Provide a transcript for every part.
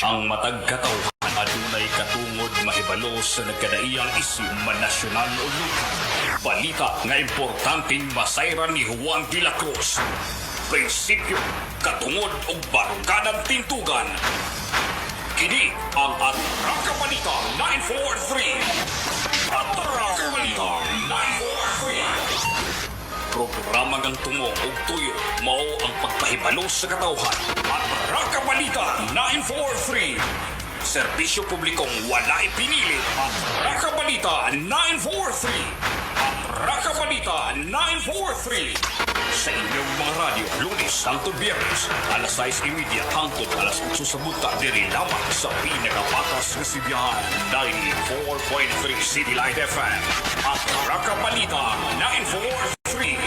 Ang matag katawhan adunay katungod mahibalo sa nagkadaiyang isyu, man nasyonal o lokal. Balita nga importanteng masayran ni Juan de la Cruz. Prinsipyo, katungod ug baruganan tintugan. Kini ang Atraka Balita 943. Atraka Balita 943. Programa ngang tumong ug tuyo mao ang pagpahibalo sa katawhan. Atraka Balita 943. Serbisyo publikong walay pinili. Atraka Balita 943. Atraka Balita 943. Sa inyong mga radyo, Lunes hangtod Biyernes, alas 6:30 hangtod alas 8 sa buntag, diri lamang sa pinakapatas nga sibihan, 94.3 City Light FM. Atraka Balita 943.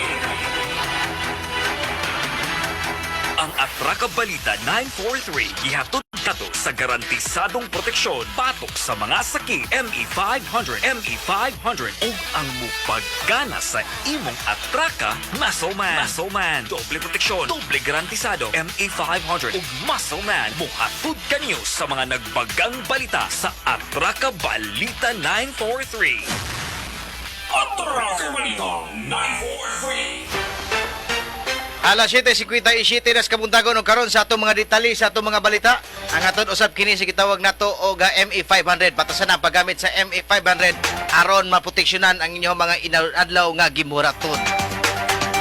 Ang Atraka Balita 943 gihatod kato sa garantisadong proteksyon batok sa mga sakit ME500, ME500 ug ang mupagana sa imong atraka, Muscle Man. Muscle Man, doble proteksyon, doble garantisado. ME500 ug Muscle Man muhatod kaniyo sa mga nagbagang balita sa Atraka Balita 943. Atraka Balita 943. Alas 7:57 nas kabuntagon og karon sa atong mga detalye sa atong mga balita. Ang aton usab kini si gitawag nato og ME500. Batasan ang paggamit sa ME500 aron maproteksyonan ang inyong mga inadlaw nga gimuraton.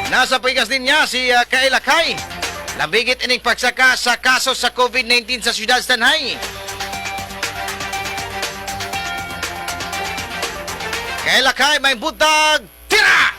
Nasa pikas niya si Kaila Kay. Lambigit ining pagsaka sa kaso sa COVID-19 sa siyudad sa Tanay. Kaila Kay, may buntag, tira!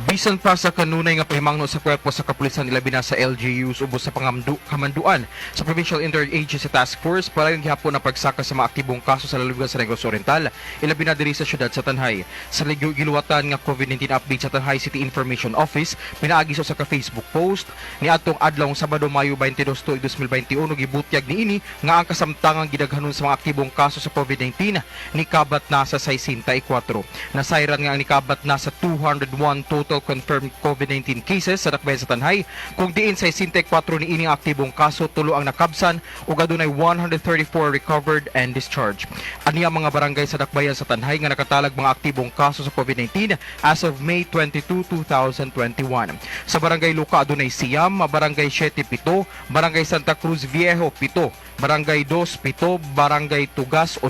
Bisan pa sa kanunay nga pahimangno sa kwerpo sa kapulisan, ilabi na sa LGUs, ubos sa pangamdu kamanduan sa Provincial Interagency Task Force, padayon gihapon ang pagsaka sa mga aktibong kaso sa lalawigan sa Negros Oriental, ilabi na diri sa syudad sa Tanay. Sa giluwatan nga COVID-19 update sa Tanay City Information Office pinaagi sa usa ka Facebook post niadtong adlawng Sabado, Mayo 22, tuig 2021, gibutyag niini nga ang kasamtangang gidaghanon sa mga aktibong kaso sa COVID-19 nikabat na sa 64. Nasayran nga ang nikabat na sa 201 total confirmed COVID-19 cases sa dakbayan sa Tanay, kung diin 64 niini ang aktibong kaso, 3 ang nakabsan ug adunay 134 recovered and discharged. Ani ang mga barangay sa dakbayan sa Tanay nga nakatalag mga aktibong kaso sa COVID-19 as of May 22, 2021. Sa Barangay Luka adunay 9, Barangay 7 7, Barangay Santa Cruz Viejo 7, Barangay 2 7, Barangay Tugas 6,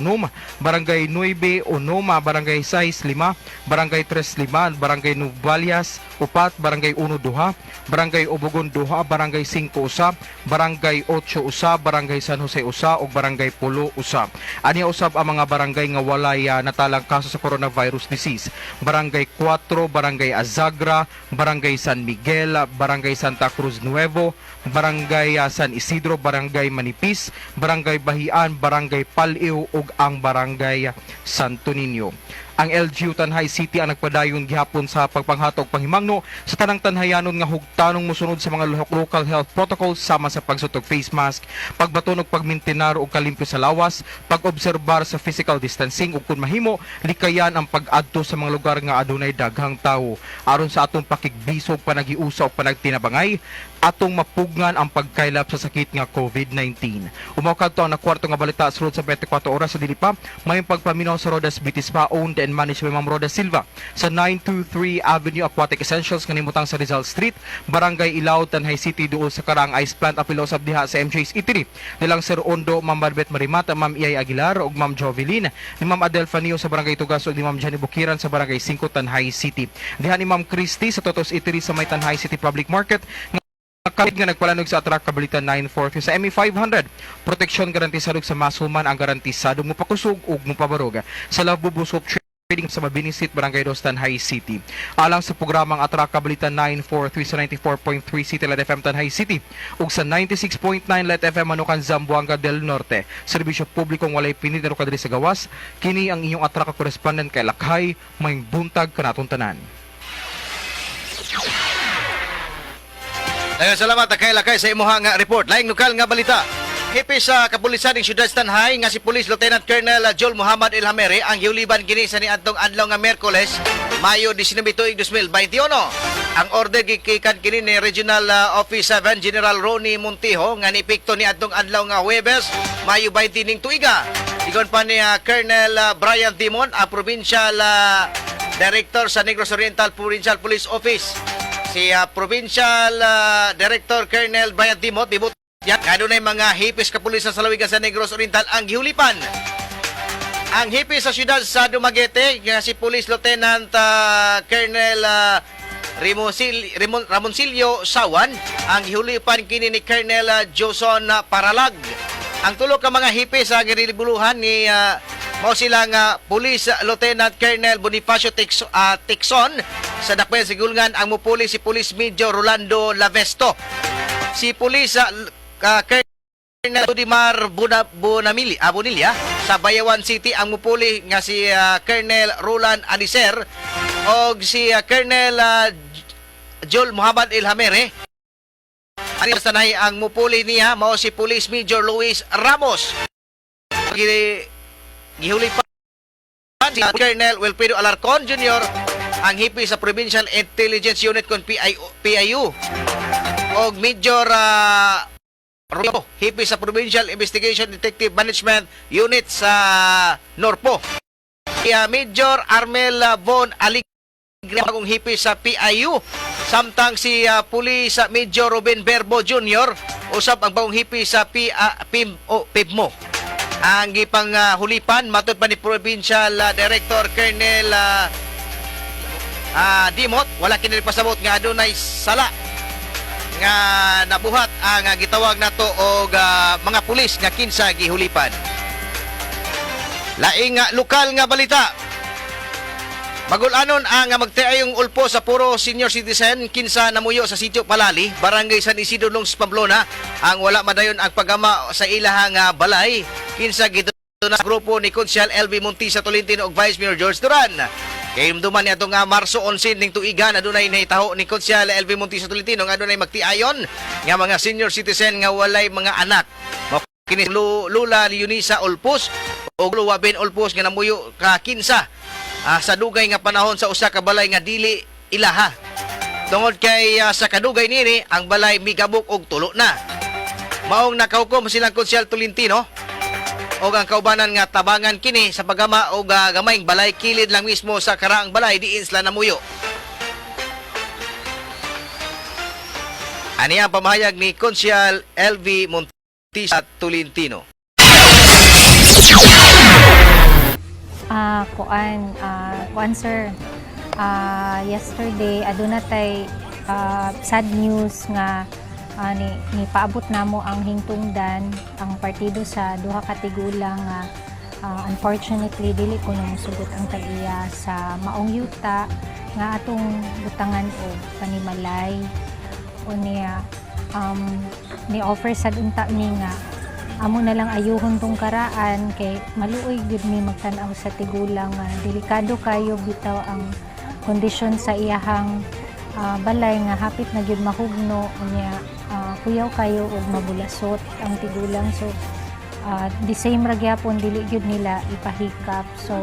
Barangay 9 6, Barangay 6 5, Barangay 3 5, Barangay Nubalias 4, Barangay 1 2, Barangay Ubugon 2, Barangay 5 1, Barangay 8 1, Barangay San Jose 1 ug Barangay Pulo 1. Ani usab ang mga barangay nga walay natalang kaso sa coronavirus disease. Barangay 4, Barangay Azagra, Barangay San Miguel, Barangay Santa Cruz Nuevo, Barangay San Isidro, Barangay Manipis, Barangay Bahian, Barangay Paliw ug ang Barangay Santo Niño. Ang LGU Tanay City ang nagpadayon gihapon sa pagpanghatog panghimangno sa tanang tanhayanon nga hugtanong mosunod sa mga local health protocols sama sa pagsuot og face mask, pagbaton og pagmintinar og kalimpyo sa lawas, pag-obserbar sa physical distancing ug kun mahimo likayan ang pag-adto sa mga lugar nga adunay daghang tawo. Aron sa atong pakigbisog, panagiusa ug panagtinabangay, atong mapugngan ang pagkaylap sa sakit nga COVID-19. Umaw kadto ang nakwarto nga balita sulod sa 24 oras. Sa dili pa, may pagpaminaw sa Rodas Beauty Spa, owned and managed by Ma'am Roda Silva sa 923 Avenue Aquatic Essentials nga nimutang sa Rizal Street, Barangay Ilaw, Tanay City, duol sa Karang Ice Plant. Apil usab diha sa MJ's Eatery nilang Sir Ondo, Ma'am Barbet Marimata, Ma'am Iyay Aguilar ug Ma'am Jovelyn, ni Ma'am Adel Fanio sa Barangay Tugas ug ni Ma'am Jenny Bukiran sa Barangay 5, Tanay City. Diha ni Ma'am Christy sa Totos Eatery sa may Tanay City Public Market nga kahit nga nagpalanog sa Atraka Balita 943 sa ME500. Proteksyon garantisado sa Muscleman, ang garantisado mo pakusog ug mopabarog. Sa Love Bubu Soap Trading sa Mabini Street, Barangay Dos, Tanay City. Alang sa programang Atraka Balita 943 sa 94.3 City Light FM Tanay City ug sa 96.9 Light FM Manukan, Zamboanga del Norte. Serbisyo publikong walay pinili kadiri sa gawas, kini ang inyong Atraka correspondent kay Lakay, may buntag kanatong tanan. Daghang salamat kay Lakay sa imuha nga report. Laing lokal nga balita. Hepe sa kapulisan ng siyudad Tanay nga si Police Lieutenant Colonel Joel Muhammad Elhamere ang giuliban kini sa niadtong adlaw nga Miyerkules, Mayo 19, tuig 2021. Ang order gikikan kini ni Regional Office 7 General Ronnie Montijo nga niepekto ni adtong adlaw nga Huwebes, Mayo 20 ning tuiga. Ingon pa ni Colonel Brian Dimon, ang Provincial Director sa Negros Oriental Provincial Police Office. Si Provincial Director Colonel Brian Dimon, bibut yan, adunay mga hipis kapulisan sa lalawigan sa Negros Oriental ang gihulipan. Ang hepe sa siyudad sa Dumaguete, nga si Police Lieutenant Colonel Ramoncillo Sawan, ang gihulipan kini ni Colonel Joson Paralag. Ang tulo ka mga hepe sa giribuluhan ni mao sila nga Police Lieutenant Colonel Bonifacio Tixon sa Dakbayan sa Gulngan, ang mupuli si Police Major Rolando Lavesto. Si Police Colonel Ludimar Bonamili, Bonilla sa Bayawan City, ang mupuli nga si Colonel Roland Alicer, og si Colonel Jol Muhammad Ilhamere. Ani sanay ang mupuli niya mao si Police Major Luis Ramos. Gihuli pa si Colonel Wilfredo Alarcon Jr., ang hepe sa Provincial Intelligence Unit kon PIO, PIU, og Major Romeo, hepe sa Provincial Investigation Detective Management Unit sa Norpo. Kaya Major Armel Von Aligre, bagong hepe sa PIU. Samtang si Police Major Ruben Berbo Jr. usab ang bagong hepe sa PIM, o, PIBMO. Ang gipang hulipan matod pa ni Provincial Director Colonel Dimot, wala kini pasabot nga adunay sala nga nabuhat ang gitawag nato og mga pulis nga kinsa gihulipan. Laing nga lokal nga balita. Magulanon ang magtiayong ulpo sa puro senior citizen kinsa namuyo sa Sitio Palali, Barangay San Isidro, Lungs, Pamplona, ang wala madayon ang paggama sa ilahang balay kinsa giduna sa grupo ni Konsehal LV Montisa Tolentino ug Vice Mayor George Duran. Kay duman ni nga Marso 11 ning tuiga, adunay nahitaho ni Konsehal LV Montisa Tolentino nga adunay magtiayon nga mga senior citizen nga walay mga anak. Mao kini Lula Leonisa Ulpos o Lua Ben Ulpos nga namuyo ka kinsa sa dugay nga panahon sa usa ka balay nga dili ilaha. Tungod kay sa kadugay nini ang balay migabok og tulo na. Maong nakahukom silang Konsehal Tolentino og ang kaubanan nga tabangan kini sa paggama og gamayng balay kilid lang mismo sa karaang balay diin sila namuyo. Ani ang pamahayag ni Konsehal LV Montisa Tolentino. Kuan, sir. Yesterday aduna tay sad news nga ni paabot namo ang hingtungdan ang partido sa duha ka tigulang nga unfortunately dili ko musugot ang tag-iya sa maong yuta nga atong butangan og panimalay. Unya ni offer sad unta mi nga amo na lang ayuhon tong karaan kay maluoy gyud mi magtan-aw sa tigulang nga delikado kayo bitaw ang kondisyon sa iyahang balay nga hapit na gyud mahugno. Unya kuyaw kayo og mabulasot ang tigulang, so the same ra gyapon, dili gyud nila ipahikap. So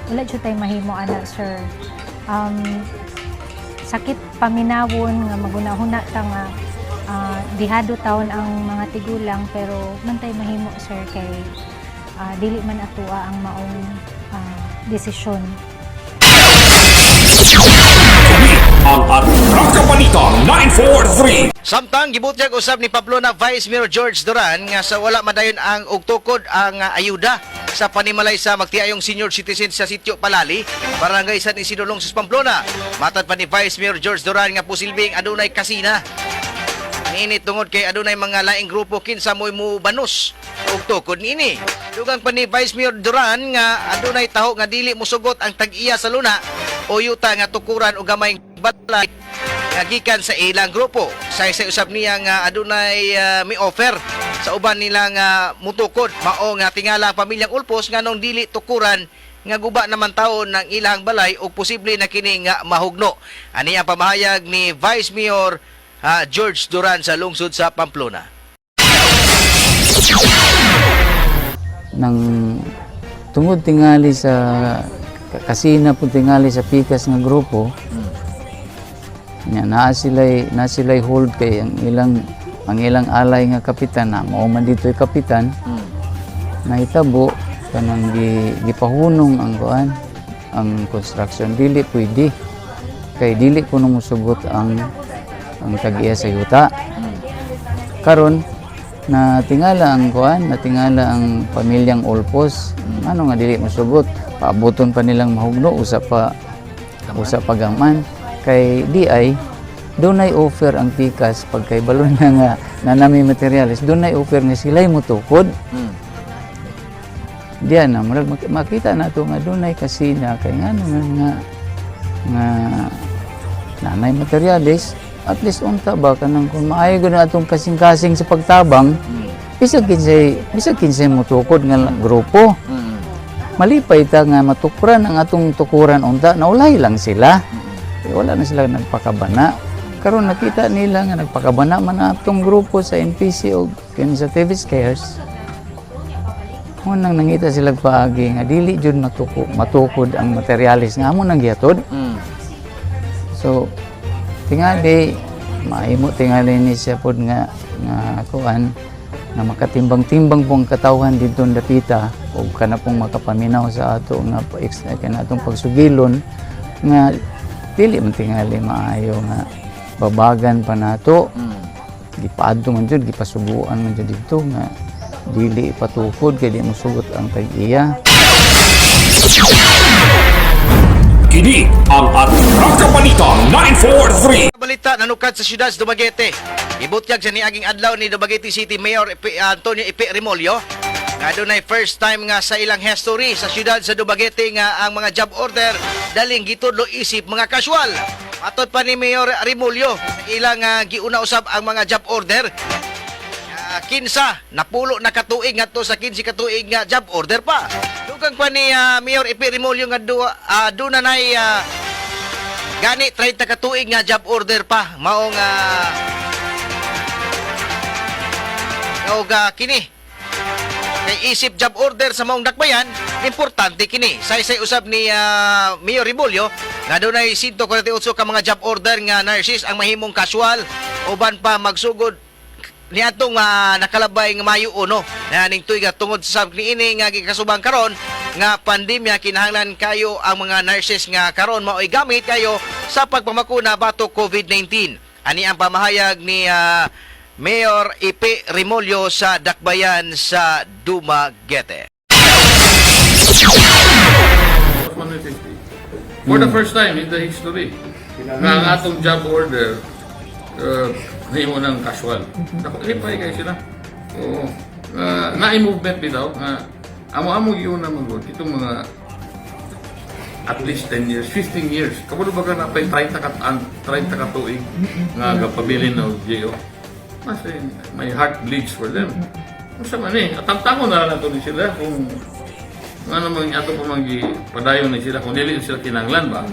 wala jud tay mahimo ana, sir. Sakit paminawon nga magunahuna ta nga dihado taon ang mga tigulang, pero mantay mahimo, sir, kay dili man atua ang maong desisyon. Kini ang Atraka Balita 943. Samtang gibutyag usab ni Pamplona Vice Mayor George Duran nga sa wala madayon ang og tukod ang ayuda sa panimalay sa magtiayong senior citizen sa Sitio Palali, Barangay San Isidro, Lungsod Pamplona. Matad pa ni Vice Mayor George Duran nga posibleng adunay kasina niini tungod kay adunay mga laing grupo kinsa mo'y mubanos og tukod niini. Dugang pa ni Vice Mayor Duran nga adunay taho nga dili musugot ang tag-iya sa luna o yuta nga tukuran og gamayng balay nga gikan sa ilang grupo. Sa isa usab niya nga adunay mi offer sa uban nila nga mutukod, mao nga tingala ang pamilyang Ulpos nganong dili tukuran nga guba naman taon ng ilang balay ug posible na kini nga mahugno. Ani ang pamahayag ni Vice Mayor George Duran sa lungsod sa Pamplona. Nang tungod tingali sa kasina po tingali sa pikas nga grupo. Nya naa sila'y hold kay ang ilang alay nga kapitan na mao man dito'y kapitan. Nahitabo kanang gipahunong ang kuan, ang construction. Dili pwede kay dili kuno mosugot ang tag-iya sa yuta. Karon natingala ang kuan, natingala ang pamilyang Olpos, ano nga dili mosugot, paabuton pa nilang mahugno usa pa gaman kay di ay dunay offer ang pikas. Pagkaybalo na nga na nami materyales, dunay offer nga sila'y motukod. Diyan na murag makita na to nga dunay kasina kay ngano nga nga nga nanay materyales. At least unta ba, kanang kung maayo gud na atong kasing-kasing sa pagtabang, bisag kinsay motukod nga grupo, malipay ta nga matukuran ang atong tukuran. Unta naulay lang sila. Eh, wala na sila nagpakabana. Karon nakita nila nga nagpakabana man ang atong grupo sa NPC o kini sa TV's Cares. Mo nang nangita sila paagi nga dili jud matukod ang materyales nga amo nang gihatod. So tingali mahimo tingali ni siya pod nga nga kuan nga makatimbang-timbang pong katawhan didto dapita o kana pong makapaminaw sa ato nga kana atong pagsugilon nga dili man tingali maayo nga babagan pa nato. Gipaadto man jud, gipasubuan man jud didto nga dili ipatukod kay di mosugot ang tag-iya. Kini ang Atraka Balita 943. Balita nanukad sa siyudad sa Dumaguete. Ibutyag sa niaging adlaw ni Dumaguete City Mayor Antonio Ipe Remollo nga dunay first time nga sa ilang history sa siyudad sa Dumaguete nga ang mga job order daling gitudlo isip mga casual. Matod pa ni Mayor Remollo, ilang giuna usab ang mga job order, kinsa napulo na katuig ngadto sa 15 katuig nga job order pa. Dugang pa ni Mayor Ipe Remollo nga duna nay gani 30 katuig nga job order pa maong og kini kay isip job order sa maong dakbayan, importante kini. Saysay usab ni Mayor Rebollo nga dunay 148 ka mga job order nga nurses ang mahimong casual uban pa magsugod niadtong nakalabay nga Mayo 1 na ning tuig tungod sa niini nga gikasubang karon nga pandemya. Kinahanglan kayo ang mga nurses nga karon mao'y gamit kayo sa pagpamakuna batok COVID-19. Ani ang pamahayag ni Mayor Ipe Remollo sa Dakbayan sa Dumaguete. 150. For the first time in the history, nga ang atong job order, nahimo ng casual. Ako, lipay kayo sila. Oo. Na-movement bitaw, nga amo-amo yun na magod, itong mga at least 10 years, 15 years. Kabalo ba ka na pa'y 30 ka tuig nga gapabilin na og JO? Mas eh, my heart bleeds for them. Unsa man eh, atangtango na lang nato ni sila kung nga namang ato pa man padayon ni sila kung dili sila kinahanglan ba.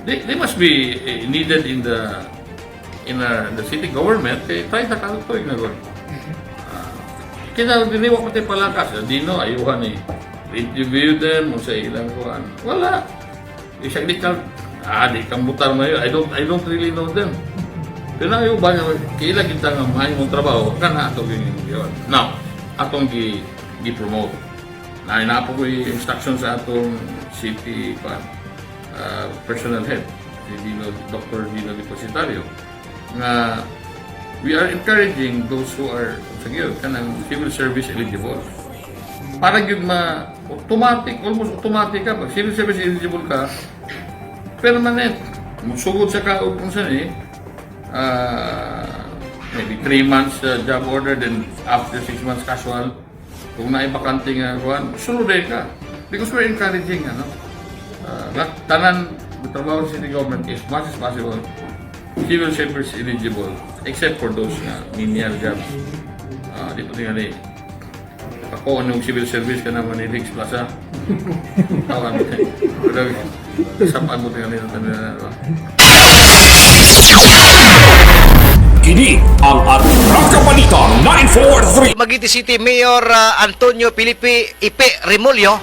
They must be eh, needed in the city government kay 30 ka tuig na gud. Kita dili wa pati palakas, dino ayuhan eh. Interview them unsa ilang kuan. Wala. Isang di ka di kang butar mayo. I don't really know them. Pero na ba nga kaila kita nga maayo mong trabaho kana ato gyud yun. Now, atong gi gi-promote. Na naa po ko instruction sa atong city pa personal head si Dino, Dr. Dino Depositario, nga we are encouraging those who are sa gyud kanang civil service eligible para gyud ma automatic, almost automatic ka pag civil service eligible ka, permanent musugod sa ka og kung saan eh maybe 3 months job order, then after 6 months casual. Kung naay bakante nga kuan, sulod ka because we're encouraging ano tanan trabaho sa city government as much as possible civil service eligible except for those nga menial jobs. Di pa tingali ako anong civil service ka naman ni Riggs Plaza. Tawan pero sapaan mo tingali ng tanan. Kini ang Atraka Balita 943. Dumaguete City Mayor Antonio Felipe Ipe Remollo,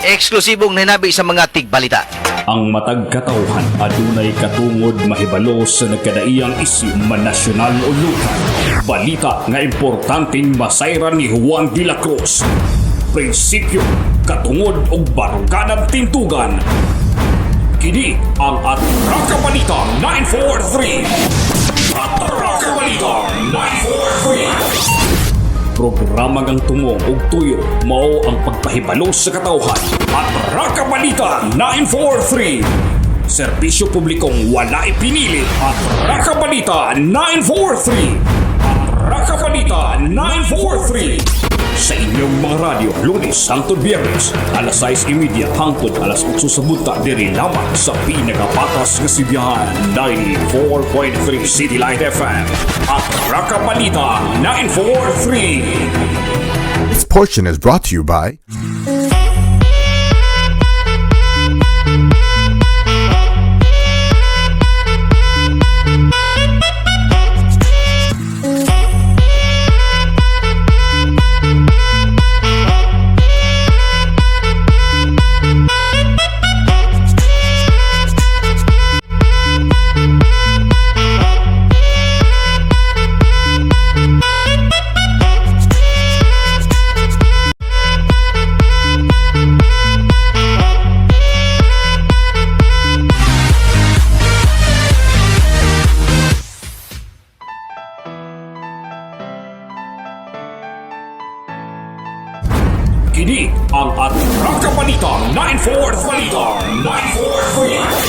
eksklusibong nanabi sa mga tigbalita. Ang matag katawhan adunay katungod mahibalo sa nagkadaiyang isyu man nasyonal o lokal. Balita nga importanteng masayran ni Juan de la Cruz. Prinsipyo, katungod og baruganan tintugan. Kini ang Atraka Balita 943. Atraka Balita 943. Programa ngang tumong ug tuyo mao ang pagpahibalo sa katawhan. Atraka Balita 943. Serbisyo publikong wala ipinili. Atraka Balita 943. Atraka Balita 943. Sa inyong mga radyo, Lunes hangtod Biyernes, alas 6:30 hangtod alas 8 sa buntag, diri lamang sa pinakapatas nga sibihan, 94.3 City Light FM. Atraka Balita 943. This portion is brought to you by Kini ang Atraka Balita 94 Balita 943.